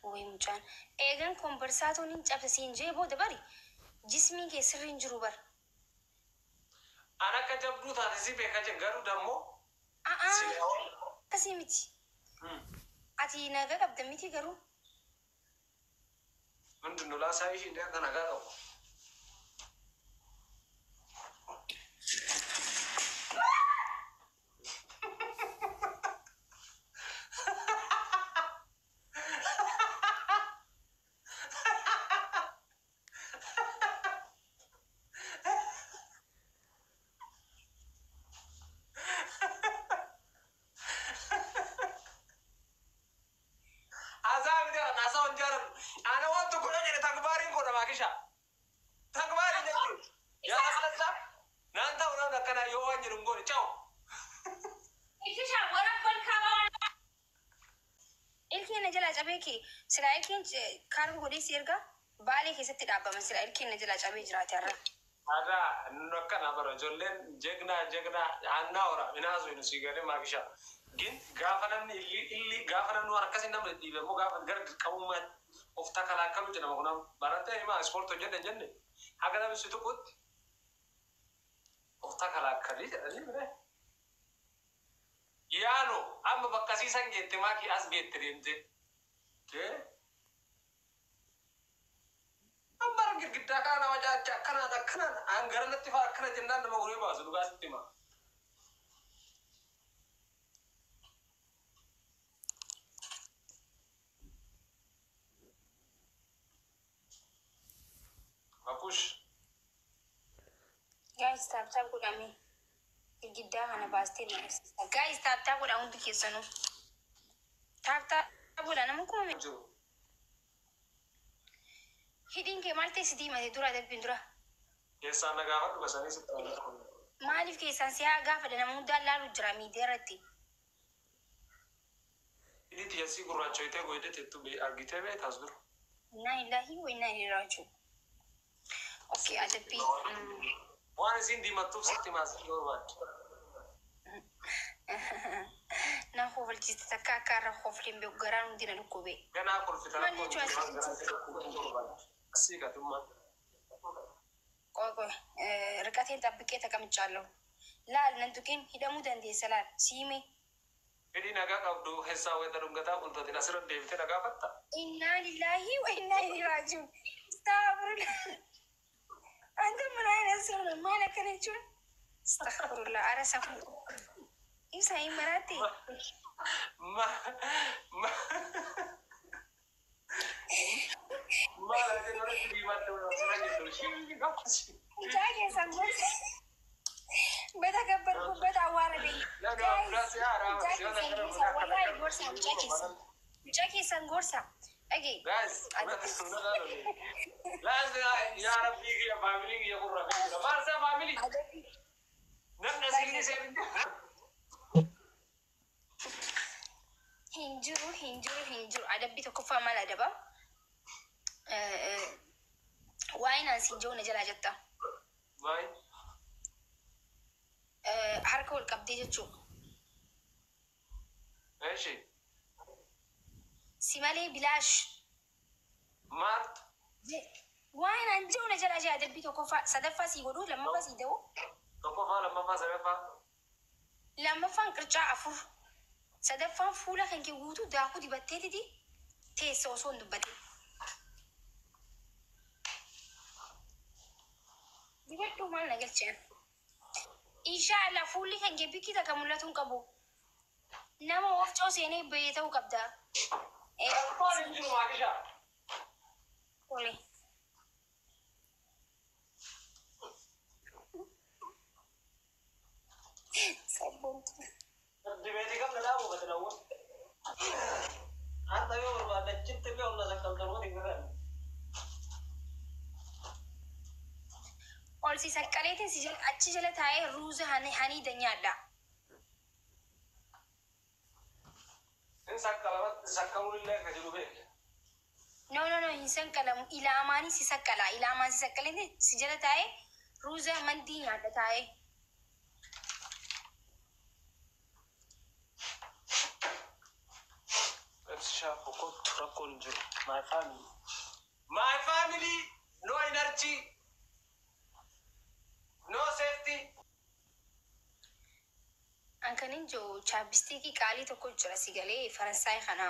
Way mucaan. Eegan kombarsaatoon hin cabse siin jee booda bari jismiin kee sirri hin jiru bar. An akka jabduu taate si beeka je garuu dammoo A'aa silaa. Akkasii miti. Ati nagaa qabda miti garuu. ምንድን ነው ላሳይሽ? እንደ አንተ nagaa qabu. Haasaa miti haran haasaa hin jaaladhu. Ana waan tokko na jedhe takbaariin godha maakisha. Takbaariin jechuun. Yaa aslassa naan ta'u namni akkanaa yoo waan jedhu hin goone ciao. Ibsishaa waraabban kaabaa. Ilkeen na jalaa cabee kee silaa ilkeen kaaruu godhee si ergaa Baalee keessatti dhaabama silaa ilkeen na jalaa cabee jiraate har'a. Aadaa nu akkana bara ijoolleen jegnaa jegnaa annaa ora minaasu hin si galee maakisha. Gin gaafa namni illi illi gaafa namni waan akkasii namni dhiibe immoo gaafa gara dirqamummaatti of takalaakkalu jedhama kun amma barattee himaa ispoortii hojjedhe hin jenne haga namni si tuqutti of takalaakkalii jedhanii bire. Yaano amma bakka siisan geette maakii as geette deemte. Amma bara girgiddaa kana nama caacha akkanaan akkanaan an gara natti fa'aa akkana jennaan nama guree baasu dhugaa sitti hima. Bakush. Guys, tap tap godhame. Girgiddaa kana baastee na agarsiisa. Guys, tap tap godha hundi keessanuu. Tap tap godha nama kuma Jiru. Hidhiin kee maal ta'e si diimate dura adabbiin dura? Keessaan na gaafadhu basanii sitti hima. Maaliif keessaan si haa gaafadha nama hundaan laalu jira miidiyaa irratti. Hidhii tiyyasii gurraachoyitee goydee teettu argitee beektaas dura. Innaa illaahi wa innaa ilaihi raaji'uun. Okay, adabbii. Waan isiin diimattuuf sitti himaa sitti barbaadde. Na kofalchiiste takka akka har'a koflee hin beeku garaan hundi na dhukkube. Ganaa kolfita Maal rakkoon jechuun jiru waan asii? garaan si dhukkubuu barbaadde. Asii gatummaa. Qoy qoy riqateen xabbiqee taqamicaallahu. Laal nan tuqin hidhamuu dandeessa laal siime. Hidhii nagaa qabdu keessaa wayita dhungataa bultatiin asirra deebitee na gaafatta? Innaa lillaahi wa innaa ilaihi raaji'uun. Astaghfirullah. Anta ምን አይነት ሰው ነው? Maal akkana jechuun? Astaghfirullah. Ara safuu. Ibsa hin maraatte. Ma ma maal ati nurratti diimatte asirra jirtu ishii gaafasi. Mucaa keessan gorsa. በተከበርኩበት አዋረደኝ። Namni Guys, biraa si haaraa mucaa si keessan gorsa. Wallahi gorsa mucaa keessan. Mucaa keessan gorsa. Dhagee. Guys, laas yaa rabbii kiyya faamilii kiyya kun rafee jira. Maal isaa faamilii? Adabbii. Namni asiin seen Hin jiru, hin jiru, hin jiru. Adabbii tokkoffaa maal adaba? Waa'ee naan siin jiru na jalaa jetta. Maal? Harka wal qabdee jechuudha. Eeshi. Si malee bilaash. Maaltu? Waa'ee naan jiru na jalaa jee adabbii tokkoffaa sadaffaa sii godhuu lammaffaa sii ta'u. Tokkoffaa lammaffaa sadaffaa. Lammaffaan qircaa afur. Sadaffaan fuula kan kee guutuu daakuu dibatteetiti teessa osoo hin dubbatin. Dibadhuu maal na galcheen? Inshaallah fuulli kan kee bikki takka mul'atu hin qabu. Nama wafcoo seenee bahee ta'uu qabda. Rakkoon hin jiru maakisha. Tole. Sabboontu. Dibeetii qabna dhaabu batinawwan. Har'a yoo barbaadde achitti illee ol na saqqaltan hin garan. Ol si saqqaleetiin si jala achi jala taa'ee ruuza haniida nyaadha. Hin saqqalama saqqaluun illee akka jiru beekne. No no no hin sanqalamu ilaamaanii si saqqala ilaamaan si saqqaleetiin si jala taa'ee ruuza mandii nyaadha taa'ee. Maakishaa kottu, rakkoon hin jiru. My family. My family, no energy, no safety. An kan hin jiru chapstickii qaalii tokko jira si galee Faransaay kana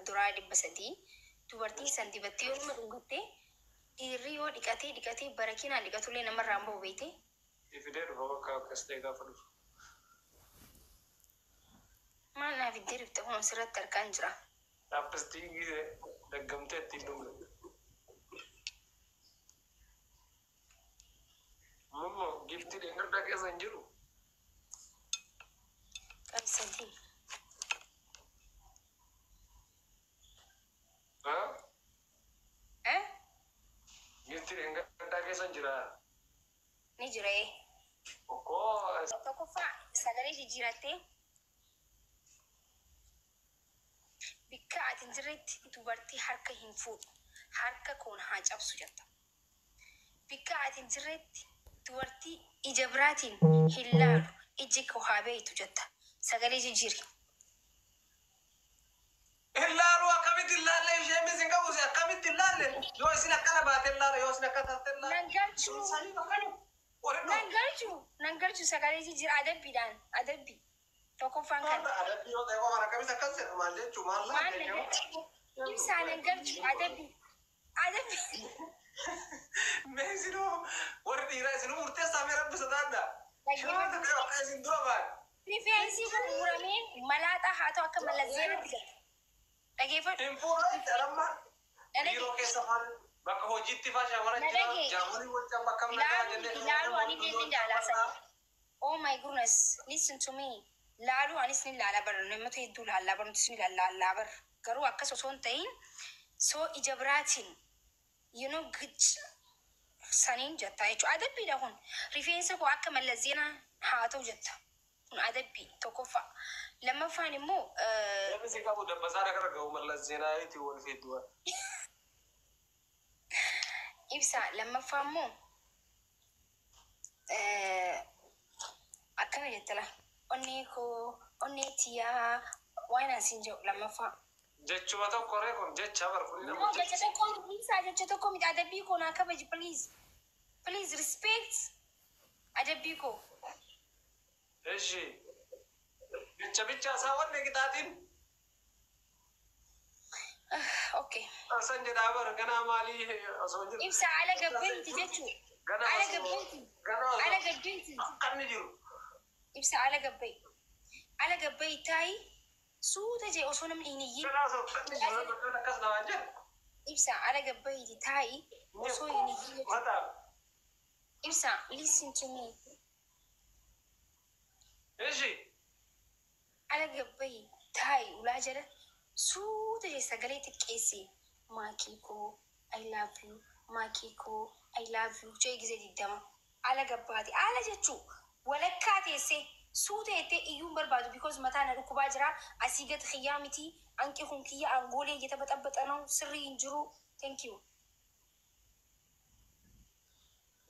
duraa 300 dubartiin san dibattee yoo dhungatte dhiirri yoo dhiqatee dhiqatee barakinaan dhiqatullee namarraa hin bahu beekte. Fidee dhufa bakka akkas ta'e gaafa dhufu. Maal naa fiddee dhufte? Kun asirratti argaan jira. Chapstickii daggamtee ittiin dhungatte. Mummo giftii dheengaddaa keessa hin jiru. Qabi sadii. Haa? Eh? Giftii dheengaddaa keessa hin jira. Ni jira ee. Okkoo. Tokkoffaa, sagalee jijjiirattee bikka ati hin jirretti dubartii harka hin fuudhu, harka koon haa cabsu jetta. Bikka ati hin jirretti dubartii ija biraatiin hin laalu, iji koo haa beeytu jetta. Sagalee jijjiiri. Illaalu akkamitti illaalle? Ishee mis hin qabu akkamitti illaalle? Yoo isin akkana baate illaala, yoo isin akka taate illaala. Nan galchuu. Sanii bakka warri Nan galchuu, nan galchuu, sagalee jijjiira adabbiidhaan adabbi. Tokkoffaan kan. Adabbii yoo ta'e qofaan akkamitti akkas jedhu? Maal jechuu maal? Maal nan galchuu? Ibsaa, nan galchuu, adabbi. Adabbi. Mee isinuu warri dhiiraa isinuu murteessaa, mee rabbi sodaadha. Shamarran takka akka isin dura ba'an. Rifeensi kun muramee malaaxaa haa ta'u, akka mallaszeeratti gala. Dhageeffadhu. Hin fuudhan jedhamma. Dhagee. Biiroo keessa faan bakka hojiitti faa shamarran jira. Dhagee. Jaarmanii wajjin bakka nagaa Ilaalu jennee. Ilaalu ani illee ni ilaalaa sana. Oh my goodness, listen to me. Laalu anis ni ilaala bara, namoota hedduu laallaa bara, nutis ni ilaallaa bara. Garuu akkas osoo hin ta'in soo ija biraatiin gic saniin jetta jechuudha. Adabbiidha kun. Rifeensa koo akka mallas zeenaa haa ta'u jetta. Kun adabbii tokkoffaa. Lammaffaan immoo Namni si qabu dabbasaa gara ga'u Mallas Zeenaawiitiin wal fiidduwa. Ibsa, lammaffaa immoo akkana jettala. Onnee koo, onnee tiyyaa, waan asiin jedhu lammaffaa. Jechuma tokko ree kun jecha bar kun No, nama jecha tokko ibsaa, jecha tokko miti. Adabbii koo naa kabaji, please. Please respect adabbii koo. Eshi. Jecha bicha isaa wanni qixaatiin Okay. san jedhaa bar ganaa maalii osoo jiru. Ibsa, ala gabbeenti jechuudha. Ganaa Ala osoo gabbeenti. ganaa Ala osoo gabbeenti. akkanni jiru. Ibsa, ala gabbai. Ala gabbai taayi suuta jee osoo namni hin iyyin. Ganaa osoo akkanni jiru akkas namaan jedhu. Ibsa, ala gabbaiti taayi osoo hin iyyin jechuudha. Mataa. Ibsa, listen to me. Eshi. Ala gabbai taayi ulaa jala suuta jee sagalee xiqqeessi. Maakii koo, I love you. Maakii koo, I love you. Jee gizee 20. Ala gabbaati. Ala jechuu walakkaa teessee suuta jettee iyyuu hin barbaadu because mataa na dhukkubaa jira. Asii gad xiyyaa miti. Anqi kun kiyya angoolee እየተበጠበጠ ነው. Sirrii hin jiru. Thank you.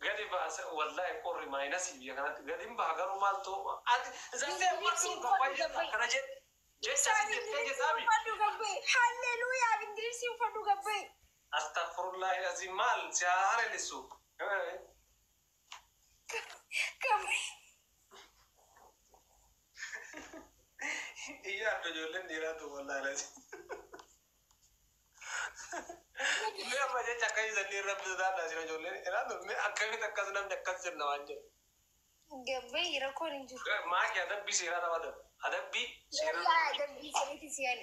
Gadi baasa, wallahi qorri minusii biyya kanatti gadi hin baha, garuu maal ta'u ati zaftee uffadhu kana jedhe jecha si jettee jettaami. Uffadhu gabbai. Halleluuyaa, bindiribsii uffadhu gabbai. Astaghfirullahi azim, maal si haarelisu. Gabbai. Iyyaa adda ijoolleen dhiiraatu wallahi lazim. Mee amma jecha akkasii sanii rabbi sodaadhaa jira ijoolleen dhiiraatu, mee akkamitti akkas namni akkas jenna waan jedhu. Gabbai, rakkoon hin jiru. Maaki adabbii seeraa nama adabu. Adabbii seeraa. Wallaahi adabbii sirriitti si'an.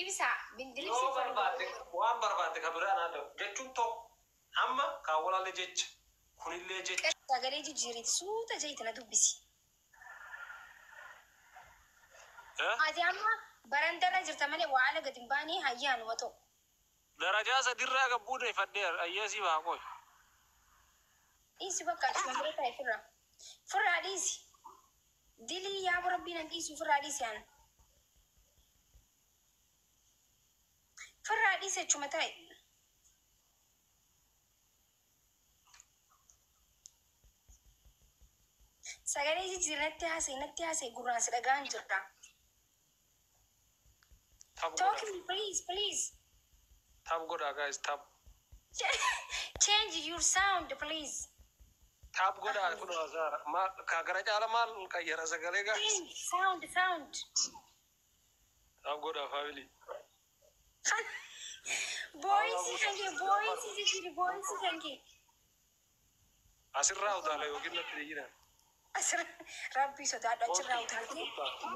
Ibsa, bindiribsii Yoo uffadhu. barbaadde waan barbaadde kan biraa naa ta'u jechuun tokko amma kaawwalaallee jecha kunillee jecha. Sagalee jijjiiriiti suuta jeeti na dubbisi. Ati amma barandarra jirta malee waa ala gadi hin baane, hayyaanuma ta'u. Darajaa sadirraa gabbuudha ifadhee ayyeesii baa qoy. Dhiisi, bakka achuma bira taa'e firra. Firraa dhiisi. Dilii yaa rabbiin an dhiisu, firraa dhiisi ana. Firraa dhiisi, achuma taa'e. Sagalee jijjiirri natti haasa'e, natti haasa'e, gurraan si dhagaan jirra. Tap Talk godhaa. me please, please. Tap godhaa guys, tap. Change your sound, please. Tap godhaa kun hasaara. Maal ka gara caala maal qayyara sagalee guys. Change sound, sound. Tap godhaa family. Voice kan kee, voice jijjiiri, voice kan kee. Asirraa utaala yookiin natti dhiyyina. Asirra rabbii sodaadhu, achirraa utaaltee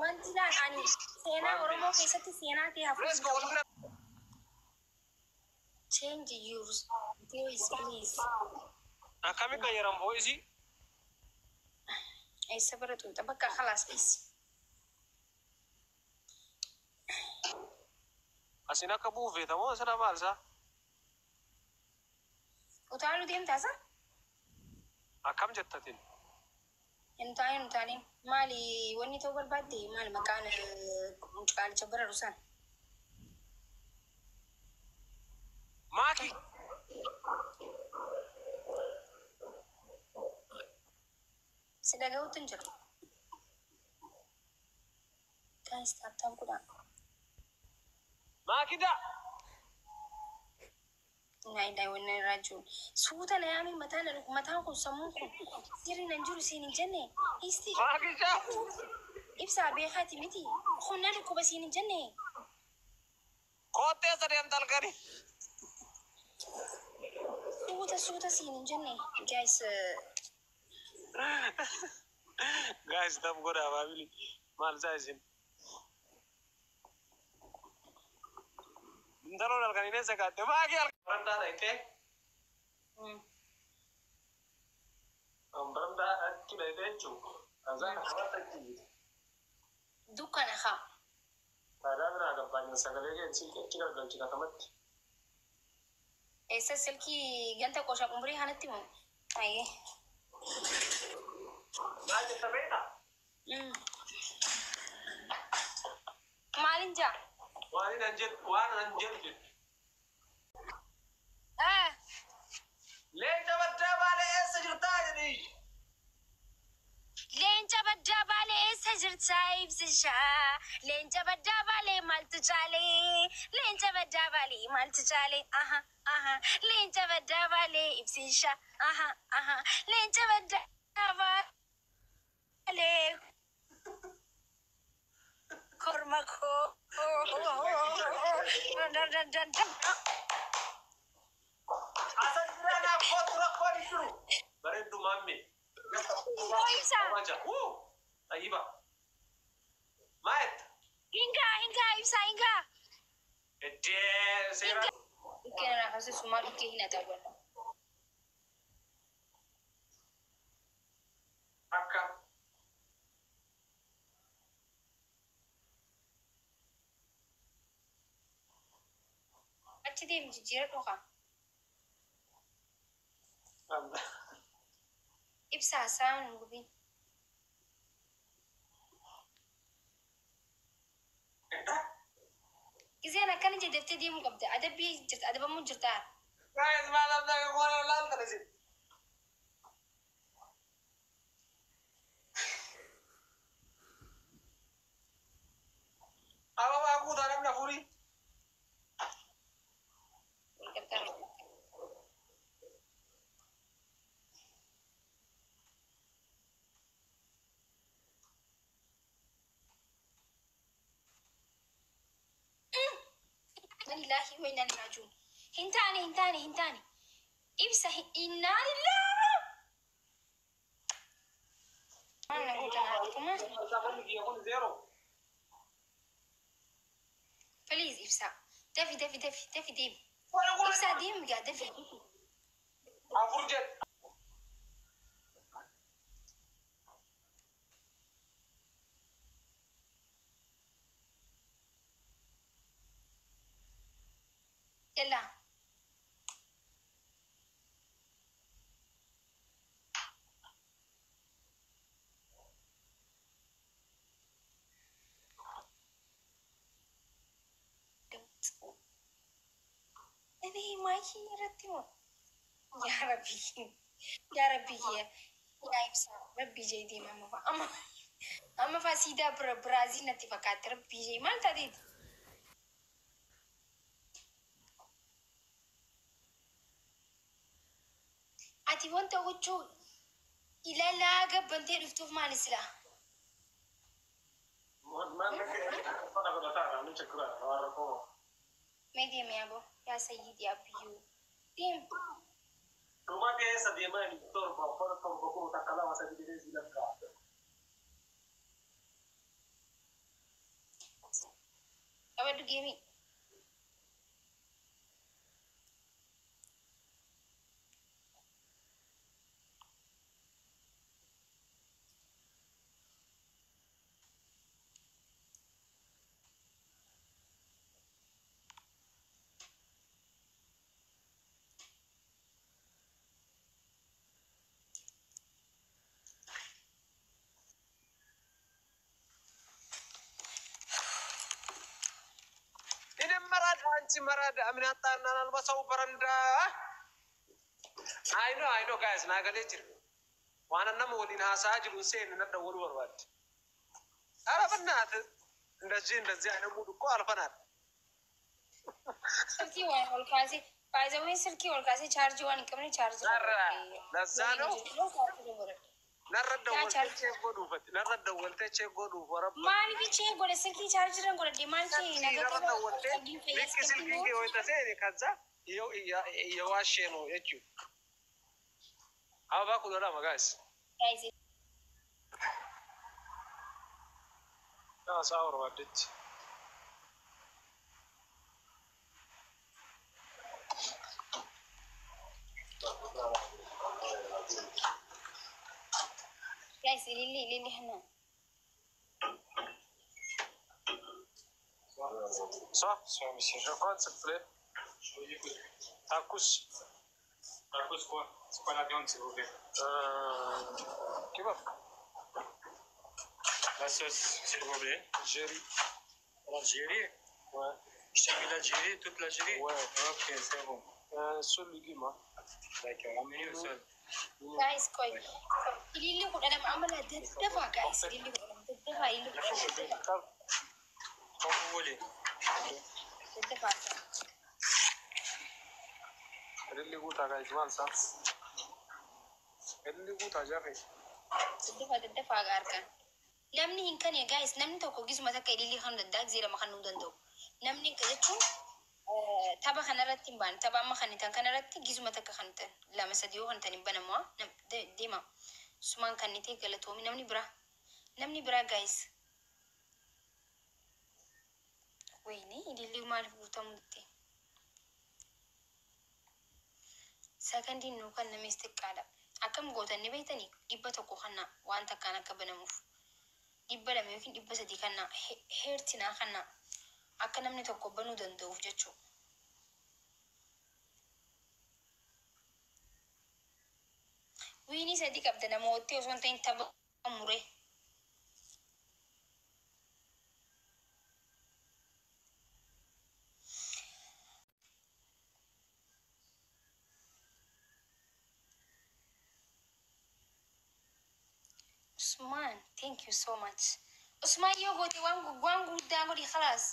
wanti laan ani seenaa Oromoo keessatti seenaa ta'e hafu. Let's go. Wal bira. Change your voice, please. Akkami qayyaran voice? Eessa bira tuuta? Bakka khalaas dhiisi. Asin akka buufeetamoo asirra maal isaa? Utaaluu deemtaasa? Akkam jettatin? Hin utaalin, utaalin. Maali wanni ta'uu barbaadde, maali maqaan qaalicha bira rusaan? Maaki. Si dhaga'uutti hin jiru. Guys, tap tap godhaa. Maakida. Naa daawwannaa irraa jiru. Suuta na yaami, mataan mataan kun, sammuun kun sirri nan jiru siin hin jenne. Isti Maakisha. Ibsaa beekaati miti. Kun na dhukkuba siin hin jenne. Koottee sadeen talgani. Suuta suuta siin hin jenne. Guys, Guys, tap godhaa family. Maal isaa isin? Intaloon halkan eessa kaatte? Maakii halkan. Barandaa dhayitee? Barandaa achi dhayitee jechuun. Kanzaa kanarratti achi jite. Dukkana haa. Faayidaa biraa gabbaan sagalee kee achi gargalchi katamatti. Eessa silkii ganta qoshaa qumburii kanatti moo? Ayyee. Maal jetta beektaa? Maalin jaa? Waan an jedhu, waan an jedhu jettu. Ah. Leenca baddaa baalee eessa jirtaa jedhii. Leenca baddaa baalee eessa jirtaa ibsishaa? Leenca baddaa baalee maaltu caalee? Leenca baddaa baalee maaltu caalee? Aha aha. Leenca baddaa baalee ibsishaa. Aha aha. Leenca baddaa baalee. Korma koo. Dan dan dan dan. Asan jira naaf kootu, rakkoon hin jiru. Bareeddu maamme. Ibsa. Kabaja. Wuu! Tayyiba. Maayet. Hingaa hingaa ibsaa hingaa. Eddee seera. Dhukkee irraa kaasee sumaa dhukkee hin ataawwan. Akka. Achi deemi, jijjiira dhugaa. Ibsaa saan hin gubin. Gizeen akkana jedheftee deemuu qabda. Adabbii jirta, adabamuu jirta. Guys, maal abdaa qoona laaltan isin. Ababaa guutaa namni afurii. Wal gargaara. Inna lillahi wa inna ilaihi raaji'uun. Hin taane, hin taane, hin taane. Ibsa, innaa lillahi. Maal na godhan haadhuma? Safanni kiyya kun zero. Please ibsa. Dafi dafi dafi dafi deemi. Ibsaa deemi gaa, dafi. Afur jedhe. Yalla. Ini maayikii irratti moo? Yaa Rabbi. Yaa Rabbi yaa ibsa. Rabbi jee deema amma fa'a. Amma fa'a siidaa bira Biraaziil natti fakkaatti. Rabbi jee maal taateeti? Ati wanta huccuu ilalaa gabbantee dhuftuuf maali sila? Maal uffata godhataa namni chikura waan rakkoo. Mee deemi aboo yaa sayyidi abbiyyuu. Deem. Dhuma keessa deemaa inni torba uffata torba kuma takka lama sadi jedhee si lakkaa. Qabadhu geemii. እኔም መራዳ አንቺ መራዳ ምን ያጣናናል? በሰው በረንዳ አይኖ አይኖ ጋይስ ናገሌ ጅር ዋና nama waliin haasaa jiru seen na dawwalu barbaadde. ኧረ በእናትህ እንደዚህ እንደዚህ አይነት ሙድ እኮ አልፈናል። Silkii waan ol kaasee baay'ee silkii ol kaasee chaarjii waan hin qabne chaarjii. ለዛ ነው narra dawwaltee check godhuufatti narra dawwaltee check godhuuf warabba. Maaliif chee godhe silkii chaarjii irra godhadhe maal chee narra dawwaltee likki silkiin kee wayita seene ከዛ እየዋሼ ነው jechuudha. አበባ 12 guys. Haasaa barbaaddetti. Guys, ililli ililli hana. Ça, je compte s'il te plaît. Tacos. Tacos quoi? C'est quoi la viande, s'il vous plaît? Kebab. La sauce, s'il vous plaît. Algérie. L'Algérie? Ouais. Je t'ai mis l'Algérie, toute l'Algérie? Ouais. Ok, c'est bon. Seul légume. Hein. D'accord, un menu seul. Guys, koi. Ililli 12 amala daddafaa guys. Ililli 12 daddafaa ililli 12 daddafaa. Quand vous voulez. Daddafaa. Ililli guutaa guys maal isaa? Ililli guutaa jarri. Daddafaa daddafaa harkaan. Namni hin kane guys namni tokko gisuma takka ililli kan daddaa gisee lama kan nuu danda'u. Namni jechuun tapha kanarratti hin baane tapha amma kan tan kanarratti gisuma takka kan tan lama sadi yoo kan tan hin banamu deema. Sumaan kan ni ta'e galatoomi namni biraa guys. Wayne ililli maaliif guutamuu dide? Sakandiin nuu kan namees xiqqaadha. Akkam gootan ni beektanii 100 kana waan takkaan akka banamuuf. 200 yookiin 300 kana heertinaa kana akka namni tokko banuu danda'uuf jechuudha. Wiinii sadii qabda namooti osoo hin ta'in tapha muree. Usman, thank you so much. Usman yoo goote waan guddaa godhi khalaas.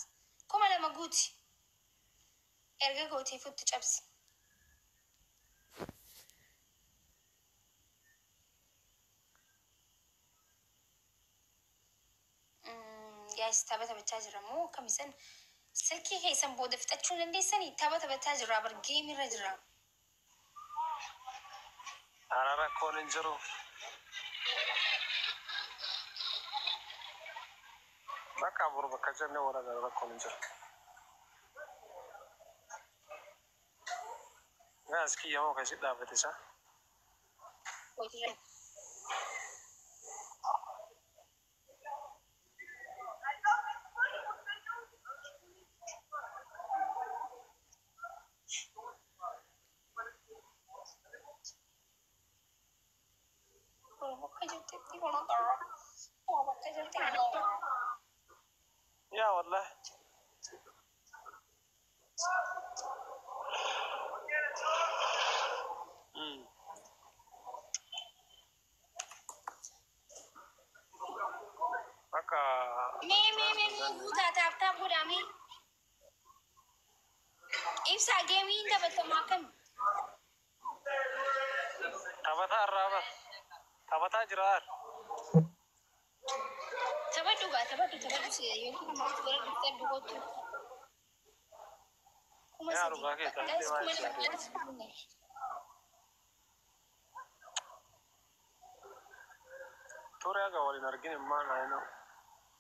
2000 guuti. Erga gootee futtu cabsi. Guys, tapha taphachaa jira moo akkam isan silkii keessan booda fixachuu dandeessanii tapha taphachaa jira bar geemirra jira. Ara rakkoon hin jiru. Bakka boru bakka jennee warra rakkoon hin jiru. Guys, kiyya moo keessi dhaabbate isaa? Yaa wallahi. Bakka Mee mee mee mee guutaa taap taap godhaa mee. Ibsaa geemii hin taphatamu akkami? Taphataa irraa bar. Taphataa jira har. Taphadhu gaa, taphadhu, taphadhu si yookiin immoo gara dhuftee kottu. Kuma Yaa sadii. dhugaa kee Guys, taatee kuma maal lama jedhee. maal? Ture aga waliin argin immaan ayina.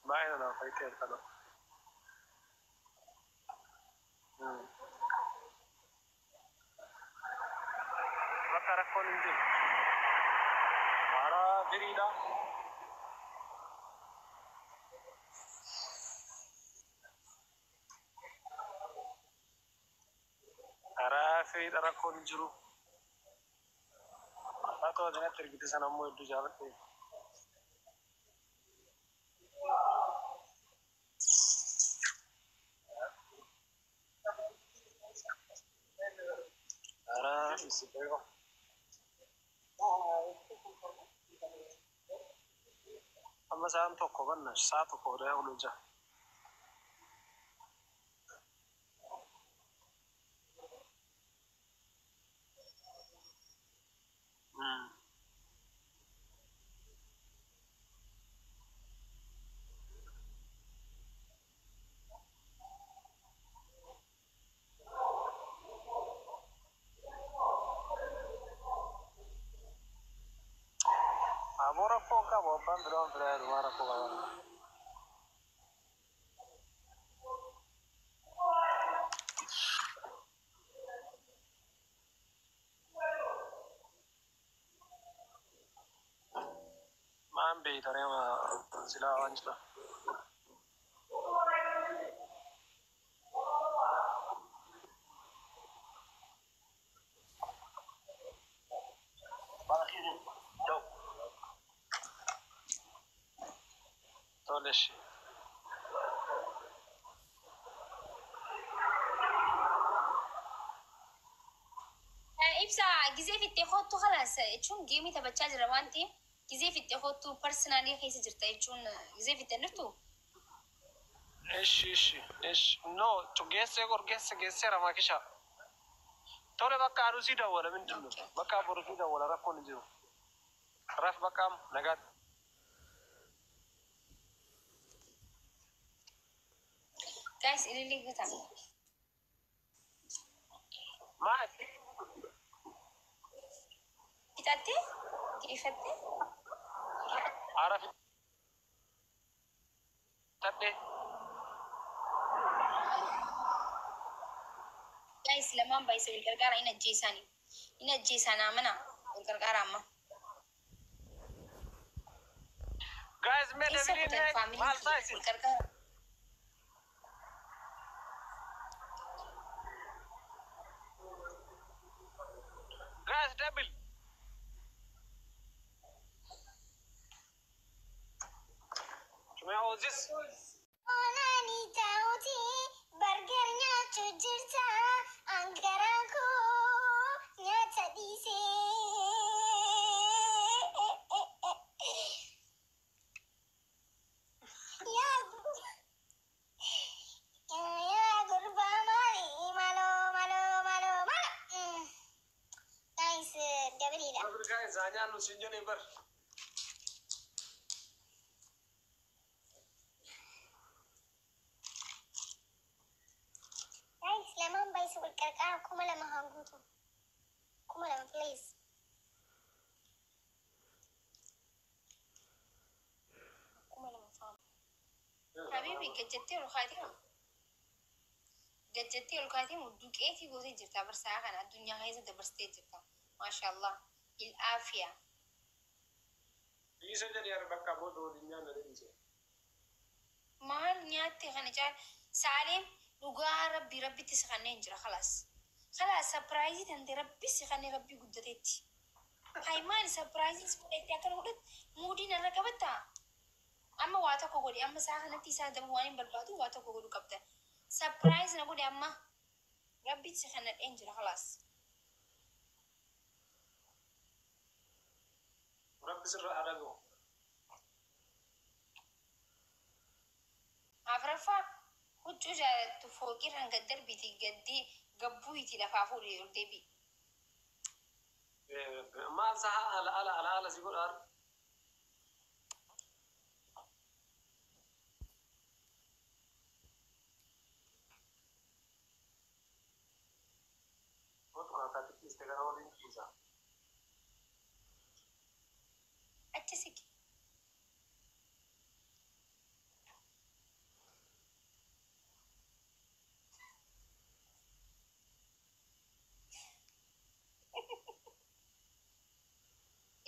Baay'ina naaf fayyitee kana. Bakka rakkoon hin jiru. Haaraa firiidha. Haaraa firiidha rakkoon hin jiru. Haa ta'u adinatti ergite sana ammoo hedduu jaaladhe. Haaraa isi beeku. Amma sa'aan tokko banna sa'a tokko oduu oolu jira. Aboo rakkoo hin qabu abbaan biraa waan biraa jedhu rakkoo qaba. Maan beeytaree silaa waan jira. Tole ishee. Ibsa gizee fittee kottu خلاص jechuun geemii taphachaa jira waan ta'eef gizee fittee kottu personally keessa jirta jechuun gizee fittee dhuftu. Ishi ishi ishi no geessee gor geesse geesseera maakisha. Tole bakka aduu sii dawwala mindin nu bakka boru sii dawwala rakkoon hin jiru. Raf bakka amma nagaatti. Guys, ililii guutaa. Maal? Fixattee? Geeffattee? Haara fixadhee. Guys, lamaan baay'isee wal gargaara hin ajjeesanii. Hin ajjeesan amana wal gargaara amma. Guys mee Keessa dabiliin kutan faamilii maal ta'a isin? wal gargaara. Guys double. Mee hojis. Onani ta'uti burger nyaachuu jirta angaraan koo nyaata dhiisee. Yaa yaa gurbaa maali maloo maloo maloo maloo. Guys, dabaliidha. Double guys nyaannu siin jedhee bar. Guys, lamaan baay'isuu wal qarqara 2000 haa guutu. 2000, please. 2000 faama. Habibi gajjattee ol kaatee gajjattee ol kaatee duqeetii gootee jirta barsaa kana addunyaa keessa dabarsitee jirta. Maashaallah. Il aafiya. Dhiisa jedhee yaada bakka booda waliin nyaanna dhiise. Maal nyaatte kana caal saaleen dhugaa rabbi rabbitti si kanneen jira خلاص. خلاص surprise tante rabbi si kanneen rabbi guddateetti. Hay maali surprise si fudhatte akkana godhatte muudii narra qabattaa? Amma waa tokko godhi, amma isaa kanatti isaa dabu waan hin barbaadu waa tokko godhu qabda. Surprise na godhi, amma rabbitti si kannadheen jira خلاص. Rabbi sirra haa dhaga'u. Afraffaa huccuu jaalattu fooqirraan gad darbiti gaddii gabbuuti lafaa fuudhee ol deebi'i. Maal saha ala ala ala ala si godha. Otu kaakaatti ciiste gara waliin ciisa. Achi siqi.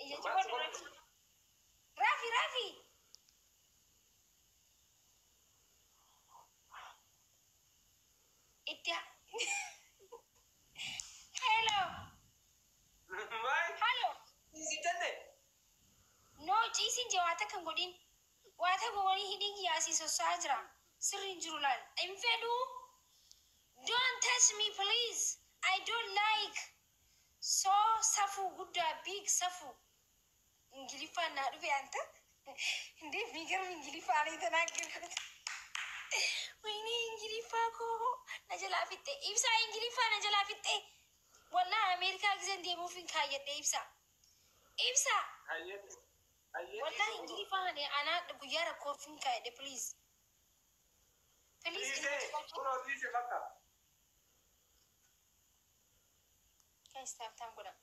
Ija Maal si cufadhu. godha? Rafi, Rafi. Itti. Hello. Maal? Hello. Si jenne? No, ciisin jee waata kan godhin. Waata godhanii hidhiin kiyyaasii sosso'aa jira. Sirri hin jiru laal. Hin fedhuu. Don't touch me, please. I don't like. So safuu guddaa, big safuu. Ingiliffaan naa dhufe anta. እንዴ የሚገርም እንግሊፋ ነው የተናገርኩት። ወይኔ እንግሊፋ koo na jalaa fixxe ibsaa, ingiliffaa na jalaa fixxe. Wallahi Ameerikaa giseen deemuuf hin kaayyadhe, ibsaa. Ibsaa. Hayyee. Hayyee. Wallahi ingiliffaa ani anaa guyyaa rakkoof hin kaayyadhe, please. Please. Dhiisee kunoo dhiise bakka. Guys, tap tap godha.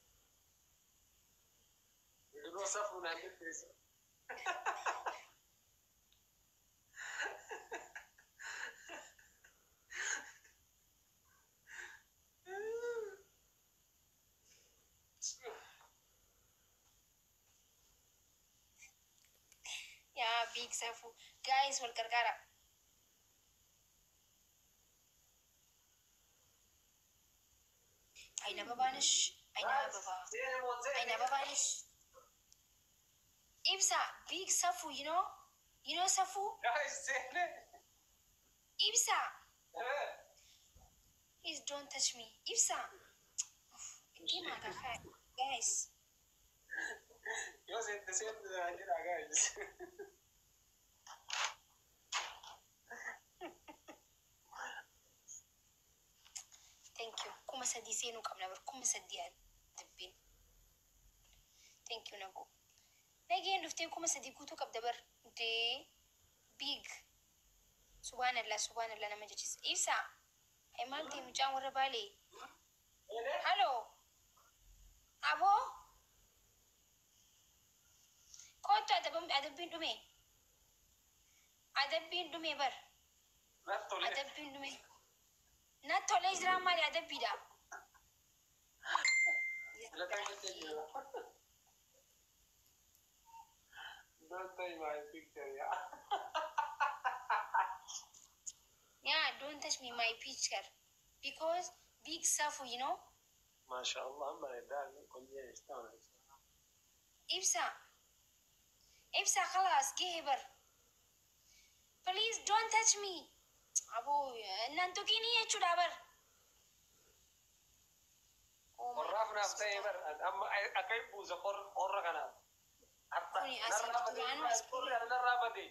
Yeroo safuu naan jetteessa. Yaa big safuu. Guys, wal gargaara. አይነ አበባ ነሽ፣ አይነ አበባ፣ አይነ አበባ ነሽ። ኢብሳ, big safuu, you know safuu. Guys, seene. ኢብሳ, please don't touch me. ኢብሳ እንዴ ማጋ guys. Yoo seente seente jedha guys. Thank you. 3000 seenuu qabna bar, 3000 adabbiin. Thank you, Nagoo. Nageen dhuftee 3000 guutuu qabda bar. Dee big. Subhaanallah, subhaanallah, nama jechisa. Ibsa. Ay, maal ta'e mucaan warra Baalee? Halo. Aboo. Kottu, adabbiin dhume. Adabbiin dhume bar. Natti tole. Adabbiin dhume. Natti tolee jira, maali adabbiidha. Filataan jettee jira. Don't touch my picture, yeah. Yeah, don't touch me, my picture. Because big safuu. MashaAllah, bareedaa qonyee istaan. Ibsa. Ibsa, خلاص gahe bar. Please don't touch me. Abo, nan tuqini jechuudha bar. Oh my Qorraaf naaf ta'ee bar, amma akka hin buusa qorra kanaaf. Kuni asii duraanuu as Qorri narraa bade.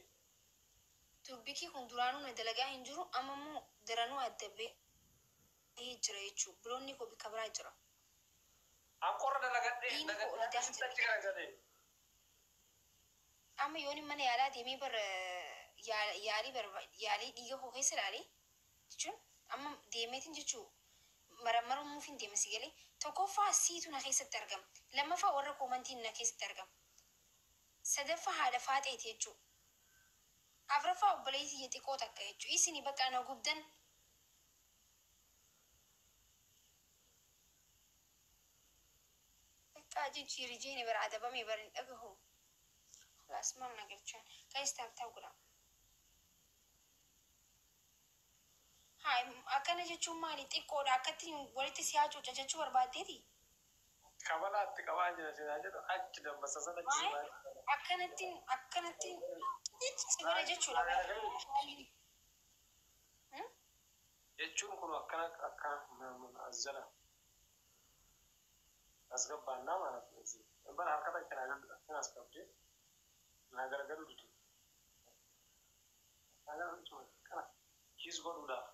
Turbikii kun duraanuu na dalagaa hin jiru, amma immoo daranuu adda bahee jira jechuudha. Biroonni koo bakka biraa jira. An qorra dalagadhee Dhiigni koo ol dalagadhee achi garagalee. Amma yoon mana yaalaa deemee bar yaalii yaalii dhiiga koo keessa ilaalee jechuun, amma deemeetiin jechuu marammaramuuf hin deema si galee. Tokkoffaa siitu na keessatti argama, lammaffaa warra koomantiin na keessatti argama, sadaffaa haadha faaxeeti jechuu, afuraffaa obboleettii xiqqoo takka jechuu. Isin bakka na gubdan. Bakka jijjiiri jeeni bara adabame bara hin dhagahu. خلاص, maal na galchaan? Guys, tap tap godha. Haa, akkana jechuun maali? Xiqqoodha akkatti walitti si hacuuca jechuu barbaaddeeti? Kabalaatti qabaa jira sinaa jedhu, achi dambasa sana achi. Maal? Akkanatti si godha jechuudha. Jechuun kun akkana akka as jala as gabbaannaa ማለት ነው. Bara harka takka naa akkana as qabdee naa garagalu dide. Kiis godhuudhaaf.